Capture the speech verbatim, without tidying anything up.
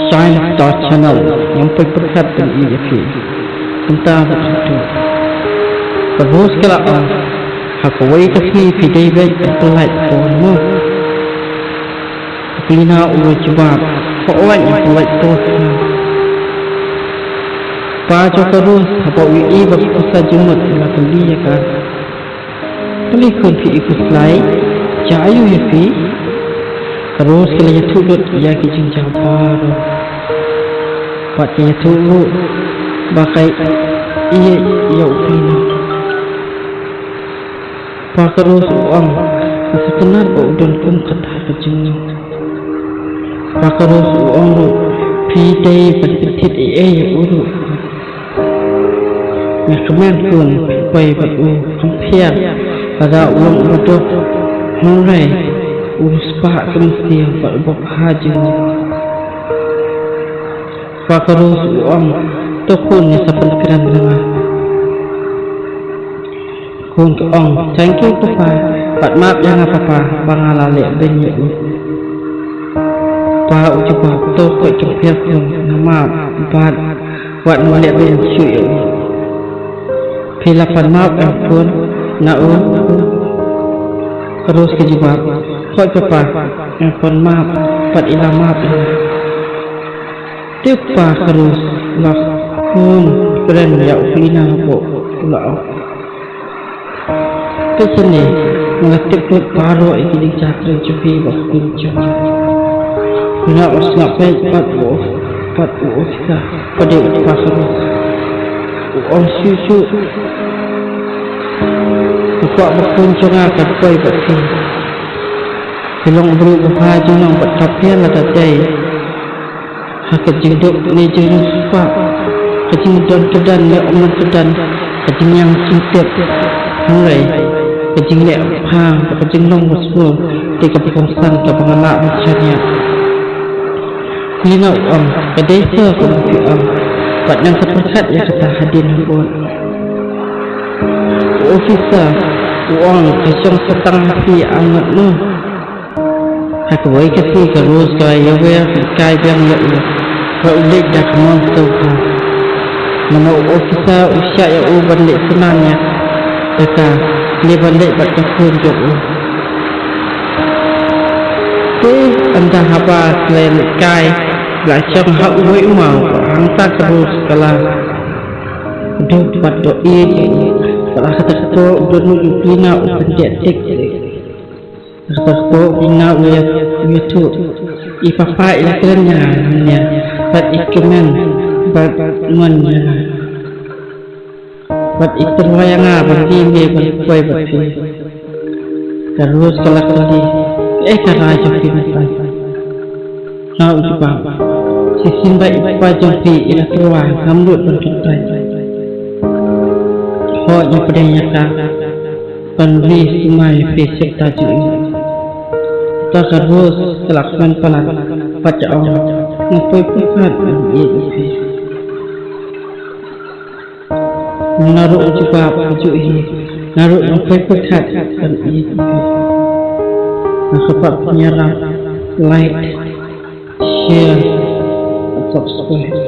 Shine Star Channel, ngam poi pyrkhat ban ïa phi. Kumta ba phi tu. Ka Rose ka la ong, ha kawei ka sngi phi dei bad ka pynlait por mo. U Klina u la jubab, hooid, nga pynlait por sha. Pa jong ka Rose haba u ïohi ba ka pisa jingmut u la kylli ïa ka. Balei khun phi i khuslai? Jia aïu ïa phi? Ka Rose ka la ïathuh lut ïa ki jingjaw baroh. Bad ka ïathuh ruh ba ka ïeit ïa u Klina. Pa ka Rose u ong, nga sngewtynnat ba u don kum kata ka jingmut. Pa ka Rose u ong ruh, phi dei ban pyntip ei ei ïa u ruh. Nga kmen khun, phi poi bad u, kham pher lada u long uba doh. Hynrei u riewspah ka mynsiem bad uba bha jingmut. Pa ka Rose u ong, to khun, ïa sa pynkren na nga. Khun ka ong, thank you papa, bad map ïa nga papa ba nga la leh beiñ ïa u. Pa u jubab, to, koit jong pher khun, nga map bad wat nym leh beiñ shuh ïa u. Phi la pan map em khun na u? Ka Rose ka jubab, hooid papa, nga pan map bad i la map ïa nga. Te u pa ka Rose u la khun kren ïa u Klina hapoh u la ong, peit shane, nga la tip lut baroh ïa ki jingjia kren jong phi bad u khun jong nga. Nga la sngap beit bad u, bad u officer ba dei u pa ka Rose. U ong shuh shuh, nga kwah ba khun jong nga kan poi bad phi. Phi long u briew uba bha jinglong bad ka pher lada dei ha ka jingduk ne jingriewspah, ka jingdon kyrdan ne ym don kyrdan, ka jingïang jingtip. Hynrei ka jingleh bha bad ka jinglong ba sngewbha, te kaba kongsan kaba nga lah ban shaniah. U Klina u ong, ka dei sa kumba phi ong, bad ngan sa pyrkhat ïa kata hadien habud. U officer u ong, ka shong sa tang ha phi, ïa nga mo. Ha kawei ka sngi ka Rose ka la ïawer lehkai biang ïa u ba u leit da ka mon sngewbha. Namar u officer u shah ïa u ban leit snan ïa ka, ne ban leit bad ka khun jong u. Te ynda haba ki la lehkai, la shong ha uwei u maw, hangta ka Rose ka la duh bad doh ïeit ïa u. Bad ha kata ka por u dohnud u Klina u pynjah tik tik. Kata ka por u Klina u ïa, u ïathuh, i papa i la kren ïa nga mynne, bad i kmen bad mon ïa nga, bad i tyrwa ïa nga ban ri me ban poi bad phi. Ka Rose ka la kylli, kaei ka rai jong phi mynta? Nga u jubab, shisien ba i papa jong phi i la tyrwa, ngam nud ban kyntait. Hooid, nga pdiang ïa ka ban ri sumar ïa phi sha uta jong i. Uta ka Rose ka la kmen palat bad ka ong, nga poi pyrkhat ban ïeit ïa phi. Nga ruh u jubab kajuh hi, nga ruh nga poi pyrkhat ban ïeit ïa phi. Nga kyrpad pynïarap, like, share, subscribe.